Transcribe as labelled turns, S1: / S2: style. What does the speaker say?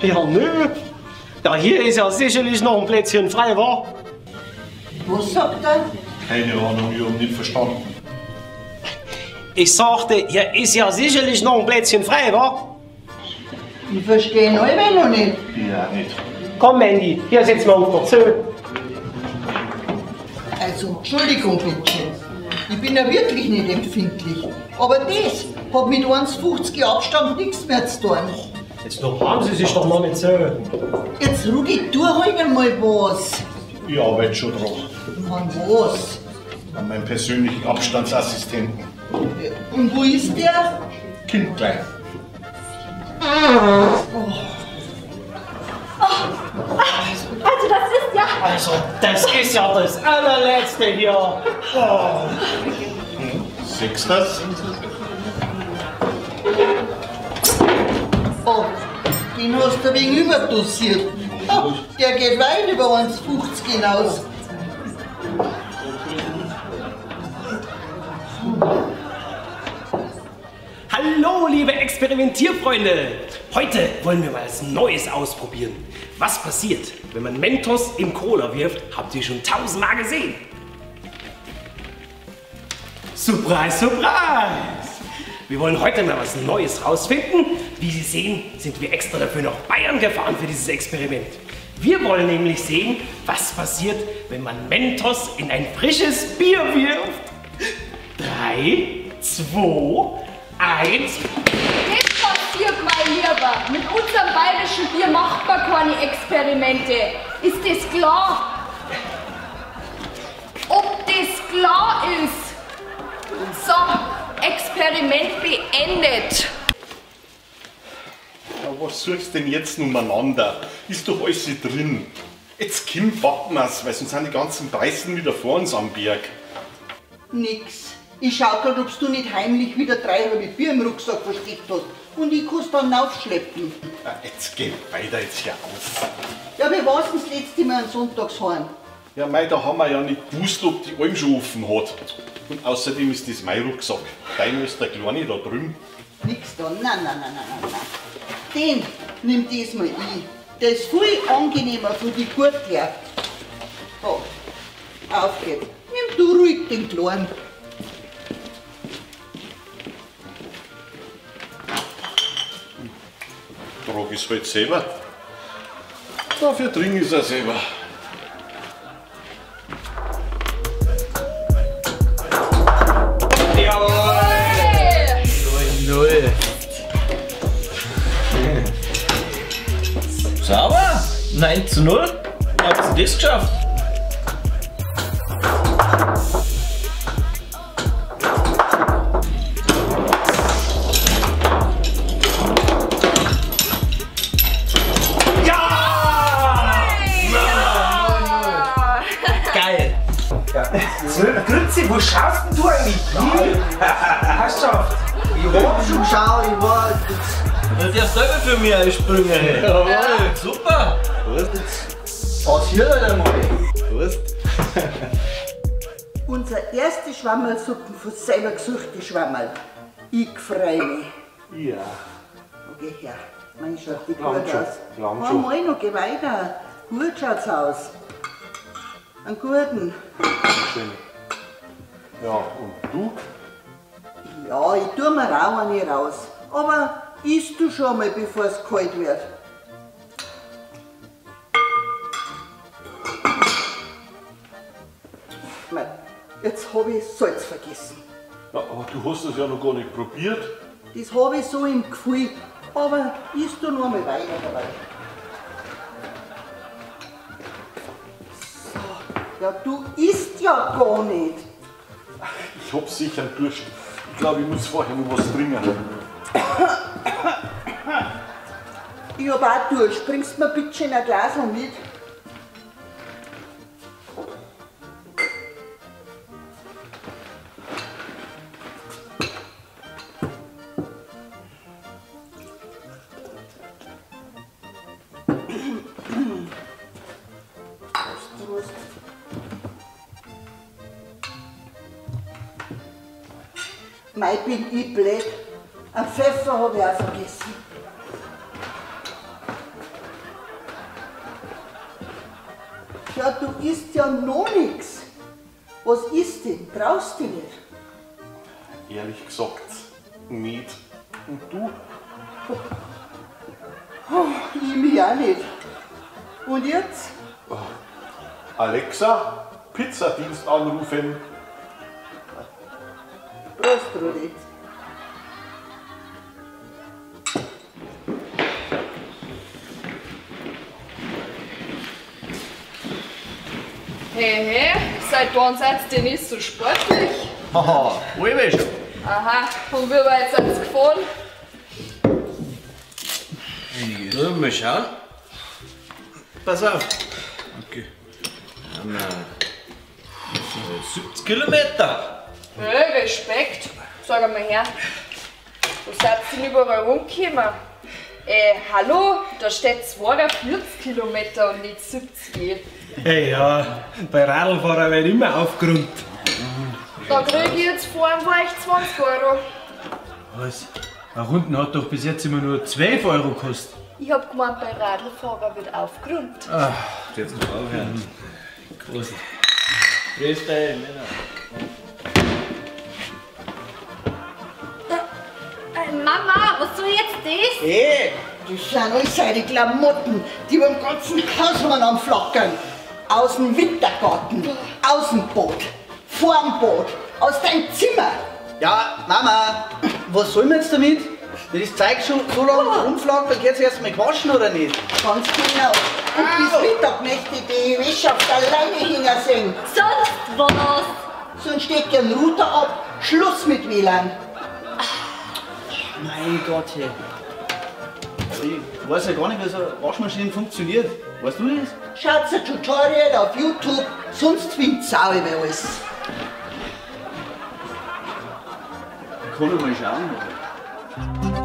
S1: Ja, nö. Ja, hier ist ja sicherlich noch ein Plätzchen frei, wa?
S2: Was sagt er?
S3: Keine Ahnung, ich hab nicht verstanden.
S1: Ich sagte, hier ist ja sicherlich noch ein Plätzchen frei, wa?
S2: Ich verstehe ihn alle noch nicht.
S3: Ja, nicht.
S1: Komm, Mandy, hier sitzen wir auf der Zö.
S2: Also, Entschuldigung bitte. Ich bin ja wirklich nicht empfindlich. Aber das hat mit 1,50 Abstand nichts mehr zu tun.
S1: Jetzt noch haben Sie sich doch noch nicht so.
S2: Jetzt, Rudi, tu halt einmal was.
S3: Ich arbeite schon dran.
S2: An was?
S3: An meinem persönlichen Abstandsassistenten.
S2: Und wo ist der?
S3: Kind gleich.
S2: Oh.
S4: Also das ist ja...
S1: Also das ist ja das allerletzte hier. Oh.
S3: Siehst du das?
S2: Oh, den hast du wegen überdosiert. Oh, der geht weit über 1,50 hinaus.
S1: Hallo, liebe Experimentierfreunde! Heute wollen wir mal was Neues ausprobieren. Was passiert, wenn man Mentos in Cola wirft, habt ihr schon tausendmal gesehen. Surprise, surprise! Wir wollen heute mal was Neues rausfinden. Wie Sie sehen, sind wir extra dafür nach Bayern gefahren für dieses Experiment. Wir wollen nämlich sehen, was passiert, wenn man Mentos in ein frisches Bier wirft. 3, 2, 1.
S4: Das passiert, mein Lieber. Mit unserem bayerischen Bier macht man keine Experimente. Ist das klar? Ob das klar ist? So, Experiment beendet.
S3: Ja, was suchst denn jetzt umeinander? Ist doch alles hier drin. Jetzt komm, packen wir's, weil sonst sind die ganzen Preisen wieder vor uns am Berg.
S2: Nix. Ich schau grad, ob du nicht heimlich wieder 3 halbe Bier im Rucksack versteckt hast. Und ich kann's dann aufschleppen.
S3: Ja, jetzt geh weiter, jetzt hier auf.
S2: Ja, wie war's denn das letzte Mal am Sonntagsheim?
S3: Ja, mei, da haben wir ja nicht gewusst, ob die Alm schon offen hat. Und außerdem ist das mein Rucksack. Deiner ist der Kleine da drüben.
S2: Nix da, nein, nein, nein, nein, nein, nein. Den nimm diesmal ich. Der ist viel angenehmer für die Gurt her. So, auf geht's. Nimm du ruhig den Kleinen.
S3: Trag ich's halt selber. Dafür trinke ich's auch selber.
S5: Jawohl! 0-0. Sauber! 9:0. Habt ihr das geschafft?
S1: Grüezi, wo schaust denn du eigentlich? Hast du geschafft?
S2: Ich hab schon geschaut, ich war.
S5: Du darfst selber für mich einspringen.
S3: Jawohl.
S5: Ja. Super!
S3: Prost.
S5: Passiert halt einmal.
S3: Prost.
S2: Unser erste Schwammerlsuppen von selber gesuchte Schwammerl. Ich freu mich.
S3: Ja.
S2: Okay, her. Mein schaut die gut aus.
S3: Lang schon.
S2: Einmal noch, geh weiter. Gut schaut's aus. Einen guten.
S3: Schön. Ja, und du?
S2: Ja, ich tue mir auch eine raus. Aber isst du schon mal, bevor es kalt wird? Mei, jetzt hab ich Salz vergessen.
S3: Ja, aber du hast das ja noch gar nicht probiert.
S2: Das hab ich so im Gefühl. Aber isst du noch einmal weiter dabei. So, ja, du isst ja gar nicht.
S3: Ich hab sicher einen Durst. Ich glaube, ich muss vorher noch was trinken.
S2: Ich hab auch Durst. Bringst mir bitte schön ein Glas mit? Prost. Mei, bin ich blöd. Einen Pfeffer habe ich auch vergessen. Ja, du isst ja noch nichts. Was ist denn? Brauchst du nicht?
S3: Ehrlich gesagt, nicht. Und du?
S2: Oh, ich mich auch nicht. Und jetzt?
S3: Oh. Alexa, Pizzadienst anrufen.
S2: Prost, Rudi.
S4: Hey, hey, seit wann seid ihr denn nicht so sportlich?
S5: Haha, halbe schon.
S4: Aha, und wie weit seid ihr gefahren?
S5: Ja, mal schauen. Pass auf. Okay. Haben wir 70 Kilometer.
S4: Hey, Respekt. Sag einmal her. Wo seid ihr denn überall rumgekommen? Hallo, da steht 42 Kilometer und nicht 70.
S1: Hey, ja, bei Radlfahrer wird immer aufgerundet.
S4: Da krieg ich jetzt vor allem euch 20 Euro.
S6: Was? Eine Runden hat doch bis jetzt immer nur 12 Euro gekostet.
S4: Ich hab gemeint, bei Radlfahrer wird aufgerundet.
S6: Ach,
S5: jetzt noch aufhören. Groß. Grüß dich, Männer.
S4: Mama, was soll jetzt das?
S2: Hey, das sind alles seine Klamotten, die wir im ganzen Haus am Flackern. Aus dem Wintergarten, aus dem Boot, vorm Boot, aus deinem Zimmer.
S7: Ja, Mama, was sollen wir jetzt damit? Wenn das Zeug schon so lange rumflackt, dann geht es erst mal gewaschen, oder nicht?
S2: Ganz genau. Und bis Mittag möchte ich die Wäsche auf der Leine hängen sehen.
S4: Sonst was?
S2: Sonst steckt ja ein Router ab. Schluss mit WLAN.
S7: Mein Gott, hey. Ich weiß ja gar nicht, wie so eine Waschmaschine funktioniert. Weißt du das?
S2: Schaut ein Tutorial auf YouTube, sonst find's auch über alles.
S7: Ich kann noch mal schauen.